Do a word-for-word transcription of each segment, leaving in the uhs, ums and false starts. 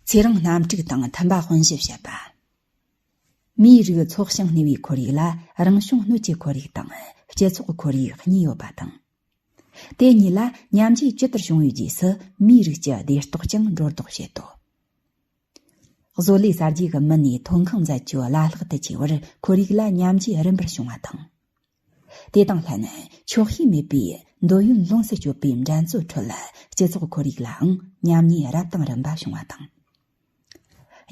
ཚེ་རིང་རྣམ་དྲུག་དང་མཐུན་པ་དཔུང་བཞི་བཤད་པ། མིའི་རིགས་ཚོགས་ཤིང་གནས་པའི་ཁོར་ཡུག་ལ་རང་བྱུང་སྣོད་ཀྱི་ཁོར་ཡུག་དང་སྤྱི་ཚོགས་ཁོར་ཡུག་གཉིས་ཡོད་པ་དང་། དེ་གཉིས་ལ་མཉམ་རྗེས་ཇི་ལྟར་བྱུང་བའི་རྗེས་སུ་མིའི་རིགས་ཀྱི་བདེ་སྟོབས་ཀྱང་འགྲོ་ལྡོག་བྱེད་དོ། བཟོ་ལས་གསར་བརྗེ་གི་མི་ནས་ཐོན་ཁུངས་མཛད་རྒྱུ་བླ་ལྷག་ཏུ་ཆེ་བར་ཁོར་ཡུག་ལ་མཉམ་རྗེས་རིམ་པར་བྱུང་བ་དང་། དེ་དང་ལྷན་ཆོག་ཤེས་མེད་པའི་འདོད་ཡོན་ལོངས་སུ་སྤྱོད་པའི་འགྲན་རྩོད་ཁྲོད་སྤྱི་ཚོགས་ཁོར་ཡུག་ལའང་མཉམ་ཉིད་རབ་དང་རིམ་པ་བྱུང་བ་དང་།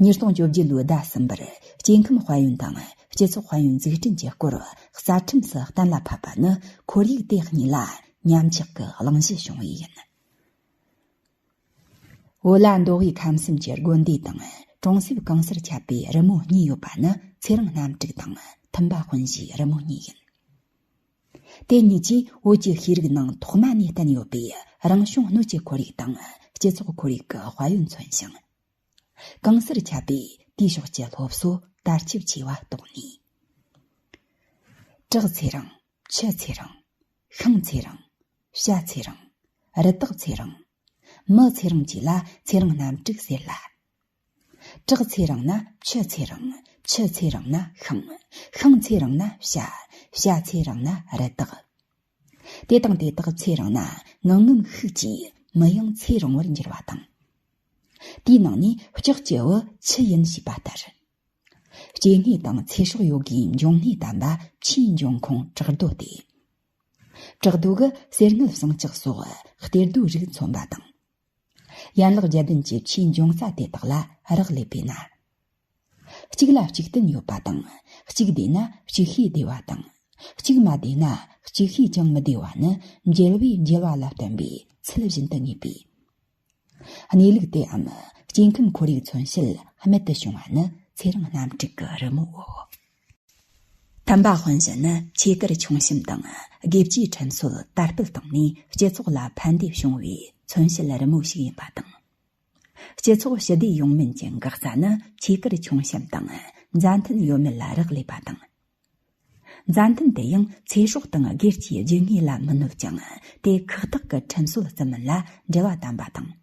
ཉིས་སྟོང་བཅོ་བརྒྱད་ལོའི་ཟླ་གསུམ་པར་སྐྱེ་ཁམས་དཔལ་ཡོན་དང་སྤྱི་ཚོགས་དཔལ་ཡོན་འཛུགས་སྐྲུན་གྱི་སྐོར་རྩ་ཁྲིམས་སུ་གཏན་ལ་ཕབ་པ་ནི་ཁོར་ཡུག་དེ་གཉིས་ལ་ཉམས་ཆག་གི་གླེང་གཞི་བྱུང་བས་ཡིན། བོད་ལ་མདོ་དབུས་ཁམས་གསུམ་གྱི་དགོན་སྡེ་དང་གྲོང་གསེབ་གང་སར་ཁྱབ་པའི་རི་མོ་གཉིས་ཡོད་པ་ནི་ཚེ་རིང་རྣམ་དྲུག་དང་མཐུན་པ་དཔུང་བཞིའི་རི་མོ་གཉིས་ཡིན། དེ་གཉིས་ཀྱིས་བོད་ཀྱི་ཤེས་རིག་ནང་ཐོག་མ་ནས་བསྟན་ཡོད་པའི་རང་བྱུང་སྣོད་ཀྱི་ཁོར་ཡུག་དང་སྤྱི་ཚོགས་ཁོར་ཡུག་གི་དཔལ་ཡོན་མཚོན་ཞིང་། གང་སར་ཁྱབ་པའི་དེའི་ཕྱོགས་ཀྱི་སློབ་གསོ་དར་ཁྱབ་ཆེ་བ་རྟོགས་ནས། བྲག་ཚེ་རིང་། ཆུ་ཚེ་རིང་། ཤིང་ཚེ་རིང་། བྱ་ཚེ་རིང་། རི་དྭགས་ཚེ་རིང་། མི་ཚེ་རིང་བཅས་ལ་ཚེ་རིང་རྣམ་དྲུག་ཟེར་ལ། བྲག་ཚེ་རིང་ན་ཆུ་ཚེ་རིང་། ཆུ་ཚེ་རིང་ན་ཤིང་། ཤིང་ཚེ་རིང་ན་བྱ། བྱ་ཚེ་རིང་ན་རི་དྭགས། དེ་དང་དེ་དག་ཚེ་རིང་ན་ངང་ངམ་ཤུགས་ཀྱིས་མི་ཡང་ཚེ་རིང་བར་འགྱུར་བ་དང་། དེའི་ནང་ནས་ལྕགས་ཀྱི་བུ་ཆུ་ཡིན་ཞེས་པ་ལྟར། སྐྱེ་དངོས་དང་ཚེ་སྲོག་ཡོད་དགུའི་འབྱུང་གནས་དམ་པ་ཆུའི་འབྱུང་ཁུངས་བྲག་རྡོ་སྟེ། བྲག་རྡོ་གི་གསེར་དངུལ་ཟངས་ལྕགས་སོགས་གཏེར་རྡོའི་རིགས་མཚོན་པ་དང་། ཡན་ལག་བརྒྱད་ལྡན་གྱི་ཆུའི་འབྱུང་རྩ་དེ་དག་ལ་རག་ལས་པས་ན། གཅིག་ལ་གཅིག་བརྟེན་ཡོད་པ་དང་། གཅིག་བདེ་ན་གཅིག་ཤོས་བདེ་བ་དང་། གཅིག་མ་བདེ་ན་གཅིག་ཤོས་ཀྱང་མི་བདེ་བ་ནི་འབྱེད་པས་འབྱེད་པ་ལ་བརྟེན་པའི་ཚུལ་བཞིན་དུ་ངེས་པས། གནས་ལུགས་དེའམ་སྐྱེ་ཁམས་ཁོར་ཡུག་མཚོན་བྱེད་རྨད་དུ་བྱུང་བ་ནི་ཚེ་རིང་རྣམ་དྲུག་གི་རི་མོའོ། ཐམ་པ་དཔོན་གཞི་ནི་ཆོས་དར་ཆུང་གཤམ་དང་དགེ་བཅུའི་ཁྲིམས་སྲོལ་དར་སྤེལ་བཏང་ནས་སྤྱི་ཚོགས་ལ་ཕན་བདེ་བྱུང་བའི་མཚོན་བྱེད་རི་མོ་ཞིག་ཡིན་པ་དང་། སྤྱི་ཚོགས་ཞི་བདེ་ཡོང་མིན་གྱི་འགག་རྩ་ནི་ཆོས་དར་ཆུང་གཤམ་དང་མཛའ་མཐུན་ཡོད་མེད་ལ་རག་ལས་པ་དང་། མཛའ་མཐུན་དེ་ཡང་ཚེ་སྲོག་དང་སྒེར་གྱི་རྒྱུ་དངོས་ལ་མི་གནོད་ཅིང་དེ་ཁག་ཐེག་གི་ཁྲིམས་སྲོལ་བརྩི་མིན་ལ་འབྲེལ་བ་དམ་པ་དང་།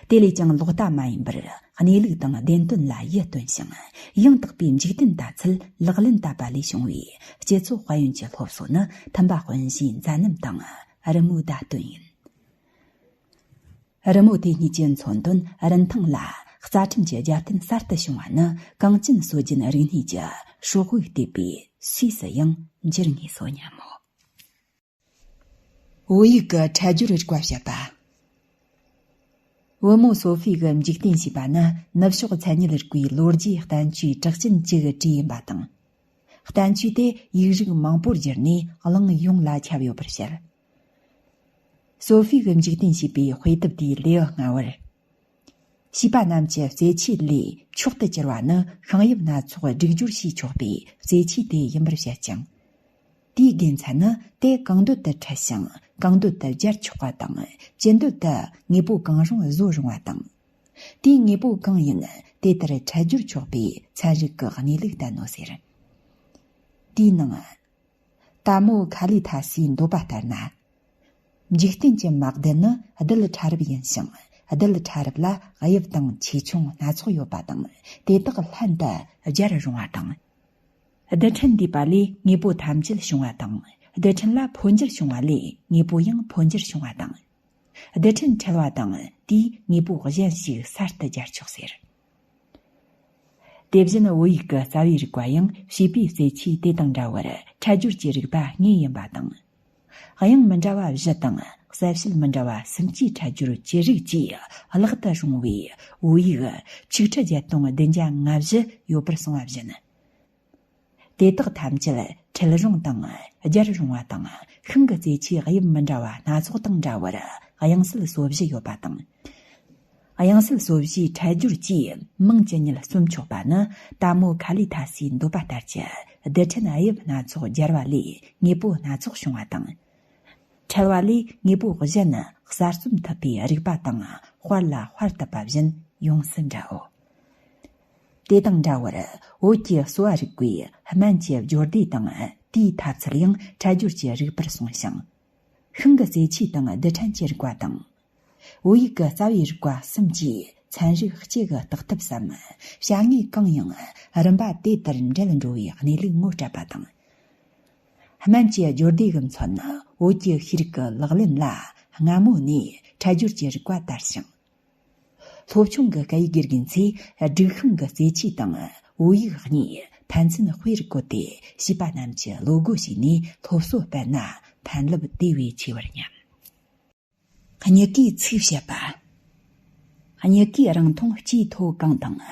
དེ་ལས་ཀྱང་ལོག་ལྟ་མ་ཡིན་པར་གནས་ལུགས་དང་བདེན་དོན་ལ་ཡིད་རྟོན་ཞིང་ཡང་དག་པའི་འཇིག་རྟེན་ལྟ་ཚུལ་ལག་ལེན་བསྟར་བ་ལས་བྱུང་བའི་སྤྱི་ཚོགས་དཔལ་ཡོན་གྱི་སློབ་གསོ་ནི་ཐམ་པ་དཔོན་གཞིའི་མཛའ་རྣམ་དང་རི་མོའི་བརྡ་དོན་ཡིན། རི་མོ་དེ་གཉིས་ཀྱི་མཚོན་དོན་རིན་ཐང་ལ་རྩ་ཁྲིམས་ཀྱི་རྒྱབ་རྟེན་གསར་དུ་བྱུང་བ་ནི་གངས་ཅན་སྲོལ་རྒྱུན་རིག་གནས་ཀྱི་སྲོག་དབུགས་བལྟས་པའི་ཕྱིས་སུ་ཡང་འགྱུར་ངེས་སོ་སྙམ་མོ། བོད་ཡིག་གི་འཕྲལ་སྦྱོར་རིག་པ་བཤད་པ། བུ་མོ་སོ་ཧྥི་གིས་འཇིག་རྟེན་ཞེས་པ་ནི་ནུབ་ཕྱོགས་མཚན་ཉིད་རིག་པའི་ལོ་རྒྱུས་བསྟན་བཅོས་གྲགས་ཅན་བཅུ་གི་གྲས་ཡིན་པ་དང་། བསྟན་བཅོས་དེ་ཡིག་རིགས་མང་པོར་བསྒྱུར་ནས་གླིང་ཡོངས་ལ་ཁྱབ་ཡོད་པར་བཤད། སོ་ཧྥི་གི་འཇིག་རྟེན་ཞེས་པའི་དཔེ་དེབ་དེའི་ལེའུ་ལྔ་བར། བྱིས་པ་རྣམས་ཀྱི་རྩེད་ཆས་ལས་མཆོག་ཏུ་གྱུར་བ་ནི་ཤིང་དབྱིབས་སྣ་ཚོགས་སྒྲིག་སྦྱོར་བྱས་ཆོག་པའི་རྩེད་ཆས་དེ་ཡིན་པར་བཤད་ཅིང་། དེའི་དགེ་མཚན་ནི་དེ་གང་འདོད་དུ་འཁྲིད་ཞིང་གང་འདོད་དུ་སྦྱར་ཆོག་པ་དང་ཇི་འདོད་དུ་དངོས་པོ་གང་རུང་བཟོ་རུང་བ་དང་། དེའི་དངོས་པོ་གང་ཡིན་དེ་ལྟར་འཕྲལ་སྦྱོར་ཆོག་པའི་ཚན་རིག་གི་གནས་ལུགས་བསྟན་ནོ་ཟེར། དེའི་ནང་། ཏཱ་མོ་ཁ་ལི་ཐ་སིའི་འདོད་པ་ལྟར་ན། འཇིག་རྟེན་གྱི་མ་རྡུལ་ནི་རྡུལ་ཕྲ་རབ་ཡིན་ཞིང་རྡུལ་ཕྲ་རབ་ལ་དབྱིབས་དང་ཆེ་ཆུང་སྣ་ཚོགས་ཡོད་པ་དང་དེ་དག་ལྷན་དུ་སྦྱར་རུང་བ་དང་། རྡུལ་ཕྲན་འདུས་པ་ལས་དངོས་པོ་ཐམས་ཅད་བྱུང་བ་དང་རྡུལ་ཕྲན་ལ་འཕོ་འགྱུར་བྱུང་བ་ལས་དངོས་པོ་ཡང་འཕོ་འགྱུར་བྱུང་བ་དང་། རྡུལ་ཕྲན་འཕྲལ་བ་དང་དེའི་དངོས་པོ་གཞན་ཞིག་གསར་དུ་སྦྱར་ཆོག་ཟེར། དེ་བཞིན་བོད་ཡིག་གི་རྩ་བའི་རིག་པ་ཡང་བྱིས་པའི་རྩེད་ཆས་དེ་དང་འདྲ་བར་འཕྲལ་སྦྱོར་གྱི་རིག་པ་དངོས་ཡིན་པ་དང་། དབྱངས་མི་འདྲ་བ་བཞི་དང་གསལ་བྱེད་མི་འདྲ་བ་སུམ་ཅུའི་འཕྲལ་སྦྱོར་ཅི་རིགས་ཀྱིས་བརླག་ཏུ་རུང་བའི་བོད་ཡིག་ཆིག་ཁྲི་བརྒྱད་སྟོང་བདུན་བརྒྱ་ང་བཞི་ཡོད་པར་གསུངས་པ་བཞིན། དེ་དག་ཐམས་ཅད་འཕྲལ་རུང་དང་སྦྱར་རུང་བ་དང་ཤིང་གི་རྩེད་ཆས་དབྱིབས་མི་འདྲ་བ་སྣ་ཚོགས་དང་འདྲ་བར་དབྱངས་གསལ་སོ་བཞི་ཡོད་པ་དང་། དབྱངས་གསལ་སོ་བཞིའི་འཕྲལ་སྦྱོར་གྱིས་མིང་ཇི་སྙེད་རྩོམ་ཆོག་པ་ནི་ཏཱ་མོ་ཁ་ལི་ཐ་སིའི་འདོད་པ་ལྟར་གྱི་རྡུལ་ཕྲན་དབྱིབས་སྣ་ཚོགས་སྦྱར་བ་ལས་དངོས་པོ་སྣ་ཚོགས་བྱུང་བ་དང་། འཕྲལ་བ་ལས་དངོས་པོ་གཞན་གསར་རྩོམ་ཐུབ་པའི་རིག་པ་དང་དཔར་ལ་དཔར་བཏབ་པ་བཞིན་ཡོངས་སུ་འདྲའོ། དེ་དང་འདྲ་བར་བོད་ཀྱི་གསོ་བ་རིག་པའི་སྨན་གྱི་སྦྱོར་སྡེ་དང་དེའི་ཐབས་ཚུལ་ཡང་འཕྲལ་སྦྱོར་གྱི་རིག་པར་གསུངས་ཤིང་། ཤིང་གི་རྩེད་ཆས་དང་རྡུལ་ཕྲན་གྱི་རིག་པ་དང་། བོད་ཡིག་གི་རྩ་བའི་རིག་པ་གསུམ་གྱིས་ ཚན་རིག་སྤྱི་གི་བརྟག་ཐབས་སམ། བྱ་དངོས་གང་ཡང་རིམ་པ་དེ་ལྟར་འབྲེལ་འགྲོ་བའི་གནས་ལུགས་ངོ་སྤྲད་པ་དང་། སྨན་གྱི་སྦྱོར་སྡེ་གི་མཚོན་བོད་ཀྱི་ཤེས་རིག་གི་ལག་ལེན་ལ་སྔ་མོ་ནས་འཕྲད་སྦྱོར་གྱི་རིག་པ་དར་ཞིང་། སློབ་ཆུང་གི་སྐད་ཡིག་དགེ་རྒན་ཚོས་སྒྲིག་ཤིང་གི་རྩེད་ཆས་དང་བོད་ཡིག་གཉིས་ཕན་ཚུན་དཔེ་རུ་བཀོད་དེ་བྱིས་པ་རྣམས་ཀྱིས་བློ་སྒོ་ཕྱེས་ནས་སློབ་གསོ་སྤེལ་ན་ཕན་རླབས་དེ་བས་ཆེ་བར་སྙམ། མྱུ་གུའི་ཚིག་བཤད་པ། མྱུ་གུའི་རིང་ཐུང་ལྕེས་མཐོ་གང་དང་།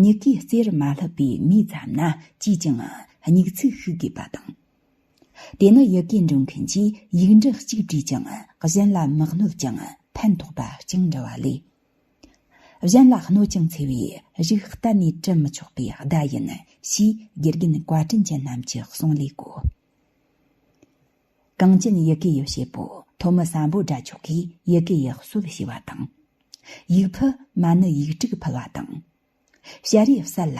མྱུ་གུའི་རྩེར་མ་སླེབས་པའི་མིའི་མཚམས་ན་ཅིས་ཀྱང་མྱུག་ཚིག་ཤིག་དགོས་པ་དང་། དེ་ནི་ཡི་གེ་འབྲི་མཁན་གྱིས་ཡིག་འབྲུ་གཅིག་བྲིས་ཀྱང་གཞན་ལ་མི་གནོད་ཅིང་ཕན་ཐོགས་པ་ཅིང་འདྲ་བ་ལས། གཞན་ལ་གནོད་ཅིང་འཚེ་བའི་རིགས་གཏན་ནས་བྲི་མི་ཆོག་པའི་བརྡ་ཡིན་ཞེས་དགེ་རྒན་བཀའ་དྲིན་ཅན་རྣམས་ཀྱི་གསུང་ལས་གོ། གངས་ཅན་ཡི་གེ་ཡི་བྱེད་པོ་ཐོན་མི་སམ་བྷོ་ཊ་མཆོག་གིས་ཡི་གེ་ཡི་སྲོལ་ཕྱེ་བ་དང་། ཡིག་ཕུད་མ་ཎི་ཡིག་དྲུག་ཕུལ་བ་དང་། བྱ་རའི་ཟལ་ལ་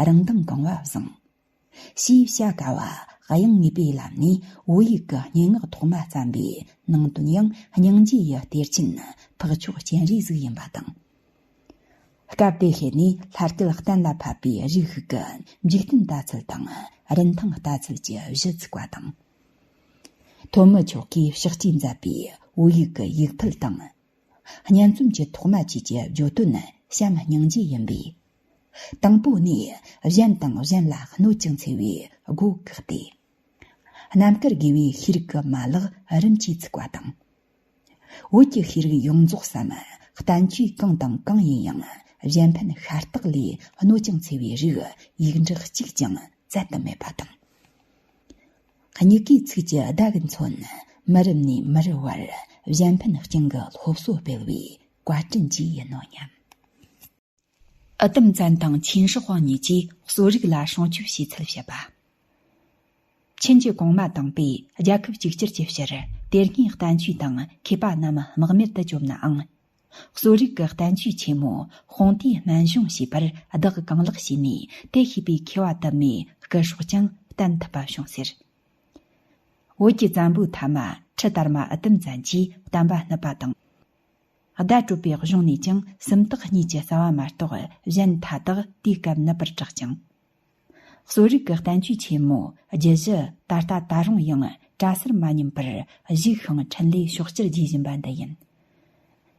རང་མདངས་གང་བ་བཟང་། ཞེས་བྱ་དཀའ་བ་དབྱངས་ངེས་པའི་ལམ་ནས་བོད་ཡིག་གི་སྙན་ངག་ཐོག་མ་བརྩམས་པའི་ནང་དོན་ཡང་སྙིང་རྗེ་ཡི་གཏེར་ཆེན་འཕགས་མཆོག་སྤྱན་རས་གཟིགས་ཡིན་པ་དང་། སྐབས་དེ་ཤེད་ནས་ལྷ་སྐལ་གཏན་ལ་ཕབ་པའི་རིགས་ཤིག་གི་འཇིག་རྟེན་ལྟ་ཚུལ་དང་རིན་ཐང་ལྟ་ཚུལ་གྱི་གཞི་ཚུགས་པ་དང་། ཐོན་མི་མཆོག་གིས་ཕྱག་བྲིས་མཛད་པའི་བོད་ཡིག་གི་ཡིག་ཕུད་དང་། སྙན་རྩོམ་གྱི་ཐོག་མ་བཅས་ཀྱི་བརྗོད་དོན་བྱམས་སྙིང་རྗེ་ཡིན་པས། དང་པོ་ནས་གཞན་དང་གཞན་ལ་གནོད་ཅིང་འཚེ་བའི་སྒོ་བཀག་སྟེ། རྣམ་དཀར་དགེ་བའི་ཤེས་རིག་གི་མ་ལག་རིམ་གྱིས་ཚུགས་པ་དང་། བོད་ཀྱི་ཤེས་རིག་ཡོངས་རྫོགས་སམ་བསྟན་བཅོས་གང་དང་གང་ཡིན་ཡང་གཞན་ཕན་ཤ་སྟག་ལས་གནོད་ཅིང་འཚེ་བའི་རིགས་ཡིག་འབྲུ་གཅིག་ཀྱང་བཙལ་དུ་མེད་པ་དང་། མྱུ་གུའི་ཚིག་གི་བརྡ་གི་མཚོན་མི་རབས་ནས་མི་རབས་བར་གཞན་ཕན་རྐྱང་གི་སློབ་གསོ་སྤེལ་བའི་བཀའ་དྲིན་གྱིས་ཡིན་ནོ་སྙམ། ཨི་ཏམ་ཙན་དང་ཆིན་ཧྲི་ཧོང་གཉིས་ཀྱིས་གསོ་རིག་ལ་སྲུང་སྐྱོབ་བྱས་ཚུལ་བཤད་པ། ཆིན་གྱི་གོང་མ་དང་པོས་རྒྱལ་ཁབ་གཅིག་གྱུར་གྱི་ཕྱིར་དེ་སྔའི་བསྟན་བཅོས་དང་མཁས་པ་རྣམས་རྨེག་མེད་དུ་བཅོམ་ནའང་། གསོ་རིག་གི་བསྟན་བཅོས་ཆེན་མོ་ཧོང་ཏིའི་སྨན་གཞུང་ཞེས་པར་བདག་གང་ལེགས་བྱས་ནས་དེ་ཤེས་པའི་མཁས་པ་དུ་མའི་སྐུ་སྲོག་ཀྱང་བརྟན་ཐུབ་པ་བྱུང་ཟེར། བོད་ཀྱི་བཙན་པོའི་མཐའ་མ་ཁྲི་དར་མ་ཨི་ཏམ་ཙན་གྱིས་བསྟན་པ་བསྣུབས་པ་དང་། བརྡ་སྤྲོད་པའི་གཞུང་ནས་ཀྱང་སུམ་རྟགས་གཉིས་ཀྱི་རྩ་བ་མ་གཏོགས་གཞན་མཐའ་དག་དུས་སྐབས་ནུབ་པར་གྲགས་ཀྱང་། གསོ་རིག་གི་བསྟན་བཅོས་ཆེན་མོ་རྒྱུད་བཞི་ད་ལྟ་ད་རུང་ཡང་གྲྭ་སར་མ་ཉམས་པར་བཞུགས་ཤིང་འཕྲིན་ལས་ཕྱོགས་བསྐྱར་རྒྱས་བཞིན་པ་འདི་ཡིན།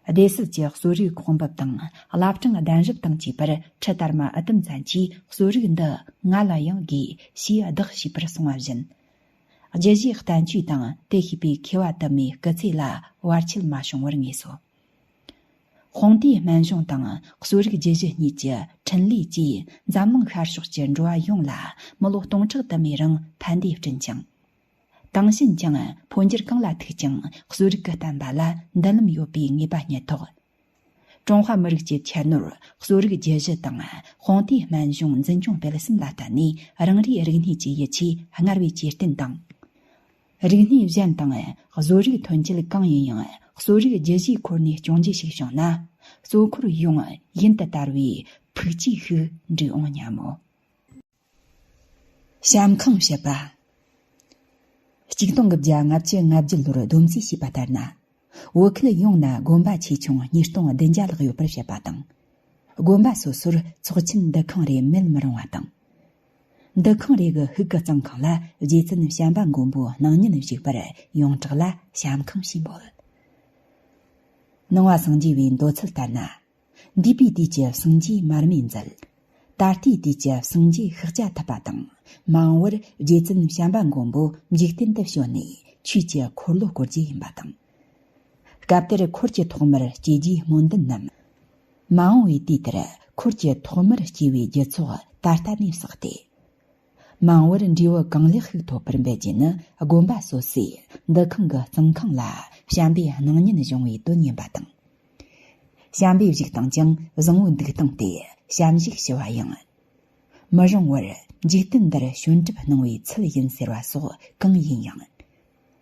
སྡེ་སྲིད་ཀྱི་གསོ་རིག་ཁོག་འབུབས་དང་བླ་བྲང་གདན་རབས་དང་བཅས་པར་ཁྲི་དར་མ་ཨི་ཏམ་ཙན་གྱིས་གསོ་རིག་འདི་ང་ལ་ཡང་དགོས་ཞེས་བདག་ཞེས་པར་གསུངས་པ་བཞིན། རྒྱུད་བཞིའི་བསྟན་བཅོས་དང་དེ་ཤེས་པའི་མཁས་པ་དུ་མའི་སྐུ་ཚེ་ལ་བར་ཆད་མ་བྱུང་བར་ངེས་སོ། ཧོང་ཏིའི་སྨན་གཞུང་དང་གསོ་རིག་རྒྱུད་བཞི་གཉིས་ཀྱི་འཕྲིན་ལས་ཀྱིས་འཛམ་གླིང་ཤར་ཕྱོགས་ཀྱི་འགྲོ་བ་ཡོངས་ལ་མི་ལོ་སྟོང་ཕྲག་དུ་མའི་རིང་ཕན་བདེ་བསྐྲུན་ཅིང་། དེང་ཕྱིན་ཀྱང་འཕོ་འགྱུར་གང་ལ་ཐུག་ཀྱང་གསོ་རིག་གི་བསྟན་པ་ལ་མདུན་ལམ་ཡོད་པའི་ངེས་པ་རྙེད་ཐོག་ཀྲུང་ཧྭ་མི་རིགས་ཀྱི་ཁྱད་ནོར་གསོ་རིག་རྒྱུད་བཞི་དང་ཧོང་ཏིའི་སྨན་གཞུང་འཛིན་སྐྱོང་སྤེལ་གསུམ་ལ་བརྟེན་ནས་རང་རེའི་རིག་གནས་ཀྱི་ཡིད་ཆེས་སྔར་བས་ཇེ་བརྟན་དང་། རིག་གནས་གཞན་དང་བཟོ་རིག་ཐོན་སྐྱེད་གང་ཡིན་ཡང་གསོ་རིག་རྒྱུད་བཞིའི་འཁོར་ནས་སྐྱོང་རྒྱུ་ཞིག་བྱུང་ན། གཙོ་འཁོར་ཡོངས་ཡུན་དུ་དར་བའི་ཕུགས་སྐྱེས་ཤིག་འབྲི་འོང་སྙམ་མོ། བྱམས་ཁང་བཤད་པ། གཅིག་སྟོང་དགུ་བརྒྱ་ལྔ་བཅུ་ང་བརྒྱད་ལོར་བསྡོམས་རྩིས་བྱས་པ་ལྟར་ན། བོད་ཁུལ་ཡོངས་ན་དགོན་པ་ཆེ་ཆུང་ཉིས་སྟོང་བདུན་བརྒྱ་ལྷག་ཡོད་པར་བཤད་པ་དང་། དགོན་པ་སོ་སོར་ཚོགས་ཆེན་འདུ་ཁང་རེ་མེད་མི་རུང་བ་དང་། འདུ་ཁང་རེ་གི་ཕུག་གི་གཙང་ཁང་ལ་རྗེ་བཙུན་བྱམས་པ་མགོན་པོའི་སྣང་བརྙན་བཞུགས་པར་ཡོངས་གྲགས་ལ་བྱམས་ཁང་ཞེས་འབོད། ནང་པ་སངས་རྒྱས་པའི་འདོད་ཚུལ་ལྟར་ན། འདས་པའི་དུས་ཀྱི་སངས་རྒྱས་མར་མེ་མཛད། ད་ལྟའི་དུས་ཀྱི་སངས་རྒྱས་ཤཱཀྱ་ཐུབ་པ་དང་མ་འོངས་པར་རྗེ་བཙུན་བྱམས་པ་མགོན་པོ་འཇིག་རྟེན་དུ་བྱོན་ནས་ཆོས་ཀྱི་འཁོར་ལོ་བསྐོར་རྒྱུ་ཡིན་པ་དང་། སྐབས་དེར་འཁོར་གྱི་ཐོག་མར་སྐྱེ་རྒྱུའི་སྨོན་འདུན་ནམ། མ་འོངས་པའི་དུས་དེར་འཁོར་གྱི་ཐོག་མར་སྐྱེ་བའི་རྒྱུ་ཚོགས་ད་ལྟ་ནས་བསགས་ཏེ། མ་འོངས་པར་འབྲས་བུ་གང་ལེགས་ཤིག་ཐོབ་པར་འབད་རྒྱུ་ནི་དགོན་པ་སོ་སོའི་འདུ་ཁང་གི་གཙང་ཁང་ལ་བྱམས་པའི་སྣང་བརྙན་བྱུང་བའི་དོན་ཡིན་པ་དང་། བྱམས་པས་བཞུགས་སྟངས་ཀྱང་བཟང་བོ་འདུག་སྟངས་ཏེ་བྱམས་བཞུགས་ཞུ་བ་ཡང་། མི་རུང་བར་འཇིག་རྟེན་འདིར་བྱོན་གྲབས་གནང་བའི་ཚུལ་ཡིན་ཟེར་བ་སོགས་གང་ཡིན་ཡང་།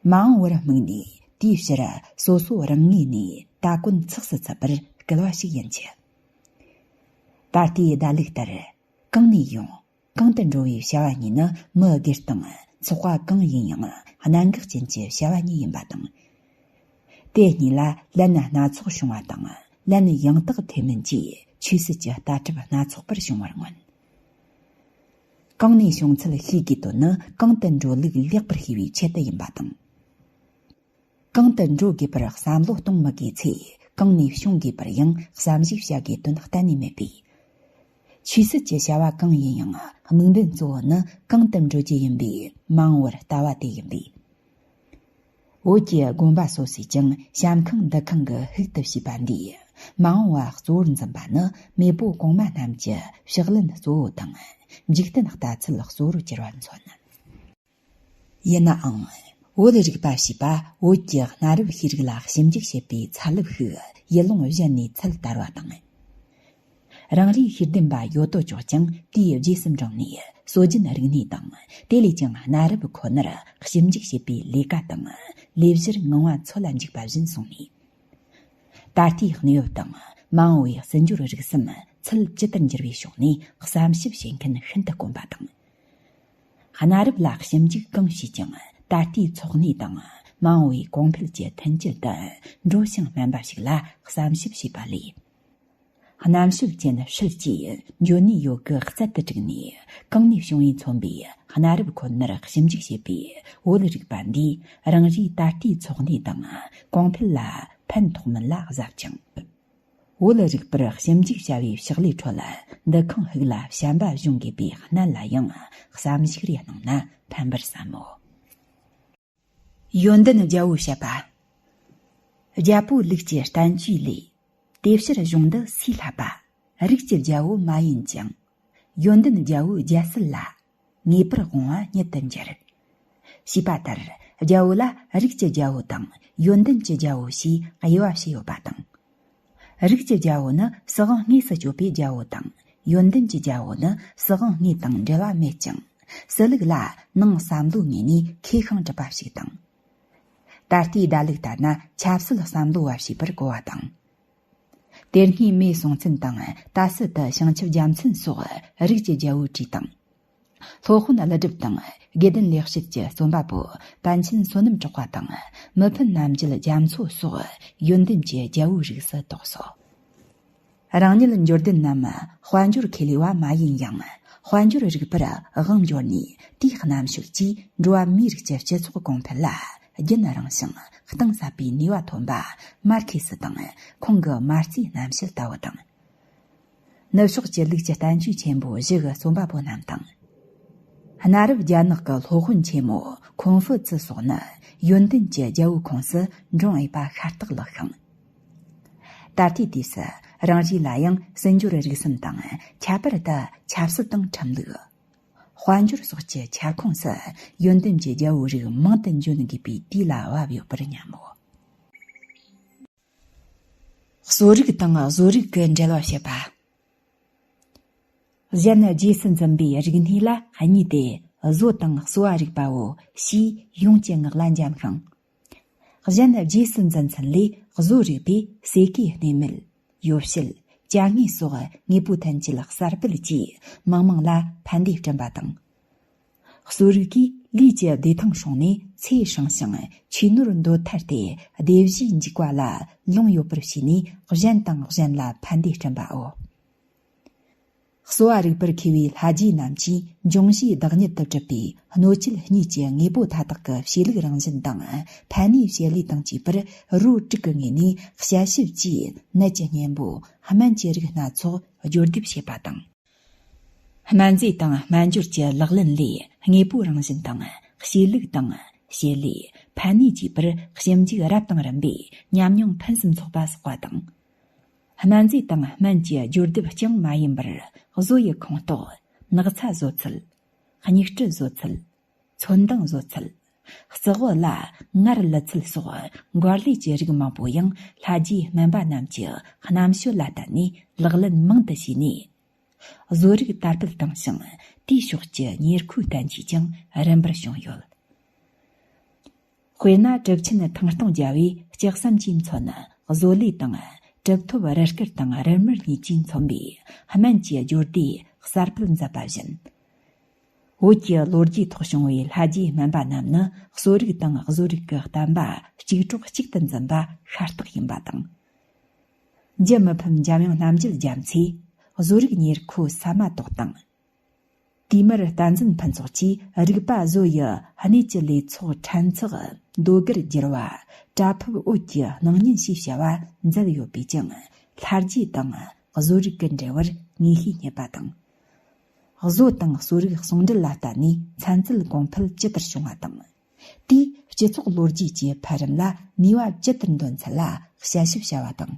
མ་འོངས་པར་དམིགས་ནས་དེའི་ཕྱིར་སོ་སོ་རང་ངོས་ནས་ད་གོན་ཚགས་སུ་ཚུད་པར་སྐུལ་བ་ཞིག་ཡིན་གྱི། ད་ལྟའི་བརྡ་ལུགས་ལྟར་གང་ནས་ཡོང་། གང་དུ་འགྲོ་བའི་བྱ་བ་གཉིས་ནི་མི་སྒེར་དང་ཚོགས་པ་གང་ཡིན་ཡང་གནད་འགག་ཅན་གྱི་བྱ་བ་གཉིས་ཡིན་པ་དང་། དེ་གཉིས་ལ་ལན་སྣ་ཚོགས་བྱུང་བ་དང་ལན་ཡང་དག་ཐེབས་མིན་གྱིས་ ཆོས་སྲིད་ཀྱི་ལྟ་གྲུབ་སྣ་ཚོགས་པར་བྱུང་བར་མངོན། གང་ནས་བྱུང་ཚུལ་ཤེས་དགོས་དོན་ནི་གང་དུ་འགྲོ་ལུགས་ལེགས་པར་ཤེས་པའི་ཆེད་དུ་ཡིན་པ་དང་། གང་དུ་འགྲོ་དགོས་པར་བསམ་བློ་གཏོང་མི་དགོས་ཚེ། གང་ནས་བྱུང་དགོས་པར་ཡང་བསམ་གཞིག་བྱ་དགོས་དོན་གཏན་ནས་མེད་པས། ཆོས་སྲིད་ཀྱི་བྱ་བ་གང་ཡིན་ཡང་དམིགས་འབེན་གཙོ་བོ་ནི་གང་དུ་འགྲོ་རྒྱུ་ཡིན་པས་མ་འོངས་པར་ལྟ་བ་དེ་ཡིན་པས། བོད་ཀྱི་དགོན་པ་སོ་སོས་ཀྱང་བྱམས་ཁང་འདུ་ཁང་གི་ཧུག་ཏུ་བྱས་པ་འདིས་མ་འོངས་པ་གཙོ་བོར་འཛིན་པ་ནི་མེས་པོ་གོང་མ་རྣམས་ཀྱི་ཕྱག་ལེན་གཙོ་བོ་དང་འཇིག་རྟེན་ལྟ་ཚུལ་གཙོ་བོར་གྱུར་པར་མཚོན། ཡིན་ནའང་། བོད་རིག་པ་ཞེས་པ་བོད་ཀྱི་གནའ་རབས་ཤེས་རིག་ལ་ཞིབ་འཇུག་བྱེད་པའི་ཚ་རླབས་ཤིག་ཡུལ་ལུང་གཞན་ནས་ཚུར་དར་བ་དང་། རང་རེའི་ཤེས་ལྡན་པ་ཡོད་དོ་ཅོག་ཀྱང་དེའི་རྗེས་སུ་འབྲངས་ནས་སྲོལ་རྒྱུན་རིག་གནས་དང་དེ་ལས་ཀྱང་གནའ་རབས་ཁོ་ནར་ཞིབ་འཇུག་བྱེད་པའི་ལས་ཀ་དང་ལས་གཞིར་ངང་པ་འཚོལ་ལ་འཇུག་པ་བཞིན་སོང་ནས། ད་ལྟའི་གནས་བབ་དང་མ་འོངས་པའི་ཟིན་སྦྱོར་རིག་གསུམ་ཚུལ་ཇི་ལྟར་འགྱུར་བའི་ཕྱོགས་ནས་བསམ་ཞིབ་བྱེད་མཁན་ཤིན་ཏུ་དཀོན་པ་དང་། གནའ་རབས་ལ་ཞིབ་འཇུག་གང་བྱས་ཀྱང་ད་ལྟའི་འཚོ་གནས་དང་མ་འོངས་པའི་གོང་འཕེལ་གྱི་མཐུན་རྐྱེན་དུ་འགྲོ་ཞིང་སྨན་པ་ཞིག་ལ་བསམ་ཞིབ་བྱས་པ་ལས། རྣམ་དཔྱོད་ཅན་ཕྱུགས་ཀྱིས་འཇོན་ནུས་ཡོད་དགུ་རྩལ་དུ་བསྒྲིགས་ནས་གང་ནས་བྱུང་བའི་མཚོན་པའི་གནའ་རབས་ཁོ་ནར་ཞིབ་འཇུག་བྱེད་པའི་བོད་རིག་པ་འདིས་རང་རེའི་ད་ལྟའི་འཚོ་གནས་དང་གོང་འཕེལ་ལ་ཕན་ཐོགས་མིན་ལ་གཟབ་ཅིང་། བོད་རིག་པར་ཞིབ་འཇུག་བྱ་བའི་ཕྱག་ལས་ཁྲོད་འདུ་ཁང་ཧུག་ལ་བྱམས་པ་གཞུང་དགོས་པའི་གནད་ལ་ཡང་བསམ་གཞིག་རེ་གནང་ན་ཕན་པར་བསམ་མོ། ཡོན་ཏན་རྒྱལ་པོ་བཤད་པ། རྒྱལ་པོའི་ལུགས་ཀྱི་བསྟན་བཅོས་ལས། དེ་ཕྱིར་གཞུང་འདི་སུས་བསླབ་པ། རིགས་ཀྱི་རྒྱལ་པོ་མ་ཡིན་ཅིང་། ཡོན་ཏན་རྒྱལ་པོའི་རྒྱལ་སྲིད་ལ། ངེས་པར་དབང་བ་ཉིད་དུ་འགྱུར། ཞེས་པ་ལྟར་རྒྱལ་པོ་ལ་རིགས་ཀྱི་རྒྱལ་པོ་དང་ཡོན་ཏན་གྱི་རྒྱལ་པོ་ཞེས་དབྱེ་བ་ཕྱེ་ཡོད་པ་དང་། རིགས་ཀྱི་རྒྱལ་པོ་ནི་སྲིད་དབང་དངོས་སུ་གཅོད་པའི་རྒྱལ་པོ་དང་ཡོན་ཏན་གྱི་རྒྱལ་པོ་ནི་སྲིད་དབང་དངོས་དང་འབྲེལ་བ་མེད་ཅིང་སྲིད་ལུགས་ལ་ནང་བསམ་བློའི་ངོས་ནས་ཁེ་ཤང་གྲུབ་པ་ཞིག་དང་། ད་ལྟའི་བརྡ་ལུགས་ལྟར་ན་ཆབ་སྲིད་བསམ་བློ་བ་ཞེས་པར་གོ་བ་དང་། དེ་སྔའི་མེས་སྲོང་བཙན་དང་ད་སྲིད་དུ་བྱང་ཆུབ་རྒྱལ་མཚན་སོགས་རིགས་ཀྱི་རྒྱལ་པོའི་གྲས་དང་། སློབ་དཔོན་ཀླུ་སྒྲུབ་དང་དགེ་ལྡན་ལེགས་བཤད་ཀྱི་རྩོམ་པ་པོ་པཎ་ཆེན་བསོད་ནམས་གྲགས་པ་དང་མི་ཕམ་རྣམ་རྒྱལ་རྒྱ་མཚོ་སོགས་ཡོན་ཏན་གྱི་རྒྱལ་པོའི་རིགས་སུ་གཏོགས་སོ། རང་ཉིད་འབྱོར་ལྡན་ནམ་དཔལ་འབྱོར་ཁེ་ལས་པ་མ་ཡིན་ཡང་དཔལ་འབྱོར་རིག་པར་དབང་འབྱོར་ནས་དེའི་རྣམ་དཔྱོད་ཀྱིས་འགྲོ་བ་མིའི་རིགས་ཀྱི་སྤྱི་ཚོགས་གོང་འཕེལ་ལ་རྒྱུན་རིང་ཞིང་གཏིང་ཟབ་པའི་ནུས་པ་ཐོན་པ་མར་ཁེ་སི་དང་ཁོང་གི་མ་རྩའི་རྣམ་བཤད་ལྟ་བུ་དང་། ནུབ་ཕྱོགས་ཀྱི་ལུགས་ཀྱི་བསྟན་བཅོས་ཆེན་པོ་བཞི་གི་རྩོམ་པ་པོ་རྣམས་དང་། གནའ་རབས་རྒྱ་ནག་གི་སློབ་དཔོན་ཆེན་མོ་ཁུང་ཧྥུ་ཙི་སོགས་ནི་ཡོན་ཏན་གྱི་རྒྱལ་པོའི་ཁོངས་སུ་འབྲང་འོས་པ་ཤ་སྟག་ལགས་ཤིང་། ད་ལྟའི་དུས་སུ་རང་རེ་ལ་ཡང་སྲིད་འབྱོར་རིག་གསུམ་དང་ཁྱད་པར་དུ་ཆབ་སྲིད་དང་ཁྲིམས་ལུགས། དཔལ་འབྱོར་སོགས་ཀྱི་ཁྱབ་ཁོངས་སུ་ཡོན་ཏན་གྱི་རྒྱལ་པོའི་རིགས་མང་དུ་འབྱོན་དགོས་པའི་དུས་ལ་བབ་ཡོད་པར་སྙམ་མོ། གསོ་རིག་དང་བཟོ་རིག་གི་འབྲེལ་བ་བཤད་པ། གཞན་རྗེས་སུ་འཛིན་པའི་རིག་གནས་ལ་གཉིས་ཏེ། བཟོ་དང་གསོ་བ་རིག་པའོ་ཞེས་ཡོངས་ཀྱི་ངག་ལ་འཇམ་ཞིང་། གཞན་རྗེས་སུ་འཛིན་ཚུལ་ལས་བཟོ་རིག་པས་ཟས་གོས་གནས་མལ། ཡོ་བྱད། ཅ་དངོས་སོགས་དངོས་པོའི་ཐོན་སྐྱེད་གསར་སྤེལ་གྱིས་མི་དམངས་ལ་ཕན་བདེ་བསྐྲུན་པ་དང་། གསོ་རིག་གིས་ལུས་ཀྱི་བདེ་ཐང་སྲུང་ནས་ཚེ་སྲིང་ཞིང་ཆོས་ནོར་འདོད་ཐར་ཏེ་སྡེ་བཞིའི་འཇིགས་པ་ལ་ལོང་ཡོད་པར་བྱས་ནས་གཞན་དང་གཞན་ལ་ཕན་བདེ་བསྐྲུན་པའོ། གསོ་བ་རིག་པར་མཁས་པའི་ལྷ་རྗེ་རྣམས་ཀྱིས་འབྱུང་བཞིའི་བདག་ཉིད་དུ་གྲུབ་པའི་སྣོད་བཅུད་གཉིས་ཀྱི་དངོས་པོ་མཐའ་དག་གི་བྱེད་ལུགས་རང་བཞིན་དང་ཕན་ནུས་བྱེད་ལས་དང་བཅས་པར་རོ་དྲུག་གི་ངོས་ནས་དཔྱད་ཞིབ་ཀྱིས་ནད་ཀྱི་གཉེན་པོ་སྨན་གྱི་རིགས་སྣ་ཚོགས་སྦྱོར་སྡེབ་བྱེད་པ་དང་། སྨན་རྫས་དང་སྨན་སྦྱོར་གྱི་ལག་ལེན་ལས་དངོས་པོའི་རང་བཞིན་དང་བྱེད་ལུགས་དང་བྱེད་ལས་ཕན་ནུས་བཅས་པར་ཞིབ་འཇུག་རབ་དང་རིམ་པས་ཉམས་མྱོང་ཕུན་སུམ་ཚོགས་པ་བསགས་པ་དང་། སྨན་རྫས་དང་སྨན་གྱི་སྦྱོར་སྡེབ་རྐྱང་མ་ཡིན་པར་བཟོ་ཡི་ཁོངས་གཏོགས་ནགས་ཚལ་བཟོ་ཚུལ། སྙིགས་དྲི་བཟོ་ཚུལ། ཚོན་མདངས་བཟོ་ཚུལ། རྩི་བོ་ལ་ངར་བླུད་ཚུལ་སོགས་འགོར་ལས་ཀྱི་རིགས་མང་པོ་ཡང་ལྷ་རྗེ་སྨན་པ་རྣམས་ཀྱི་རྣམ་དཔྱོད་ལ་བརྟེན་ནས་ལག་ལེན་མང་དུ་བྱས་ནས། བཟོ་རིག་དར་སྤེལ་བཏང་ཞིང་དེའི་ཕྱོགས་ཀྱི་ཉེར་མཁོའི་བསྟན་བཅོས་ཀྱང་རིམ་པར་བྱུང་ཡོད། དཔེར་ན་གྲུབ་ཆེན་ཐང་སྟོང་རྒྱལ་བའི་ལྕགས་ཟམ་གྱིས་མཚོན་བཟོ་ལས་དང་གྲུབ་ཐོབ་རི་སྐེར་དང་རི་དམར་གཉིས་ཀྱིས་མཚོན་པའི་སྨན་གྱི་སྦྱོར་སྡེ་གསར་སྤེལ་མཛད་པ་བཞིན། བོད་ཀྱི་ལོ་རྒྱུས་ཐོག་བྱུང་བའི་ལྷ་རྗེ་སྨན་པ་རྣམས་ནི་གསོ་རིག་དང་བཟོ་རིག་གི་བསྟན་པ་གཅིག་གྲོགས་གཅིག་ཏུ་འཛིན་པ་ཤ་སྟག་ཡིན་པ་དང་། ། རྒྱུ་མི་ཕམ་འཇམ་དབྱངས་རྣམ་རྒྱལ་རྒྱ་མཚོས་བཟོ་རིག་གཉེར་མཁོ་ཟ་མ་ཏོག་དང་། དེ་མུར་བསྟན་འཛིན་ཕུན་ཚོགས་ཀྱིས་རིག་པ་བཟོ་ཡི་གནས་ཀྱི་ལས་ཚོགས་ཕྲན་ཚེགས་འདོད་དགར་བསྒྱུར་བ། བྲག་ཕུབ་འོད་ཀྱི་སྣང་བརྙན་ཞེས་བྱ་བ་མཛད་ཡོད་པས་ཀྱང་། ལྷ་རྗེ་དང་བཟོ་རིག་གི་འབྲེལ་བར་ངེས་ཤེས་རྙེད་པ་དང་། བཟོ་དང་གསོ་རིག་ཟུང་འབྲེལ་ལ་བརྟེན་ནས་ཚན་རྩལ་གོང་འཕེལ་ཇི་ལྟར་བྱུང་བ་དང་། དེས་སྤྱི་ཚོགས་ལོ་རྒྱུས་ཀྱི་འཕེལ་རིམ་ལ་ནུས་པ་ཇི་ལྟར་འདོན་ཚུལ་ལ་དཔྱད་ཞིབ་བྱ་བ་དང་།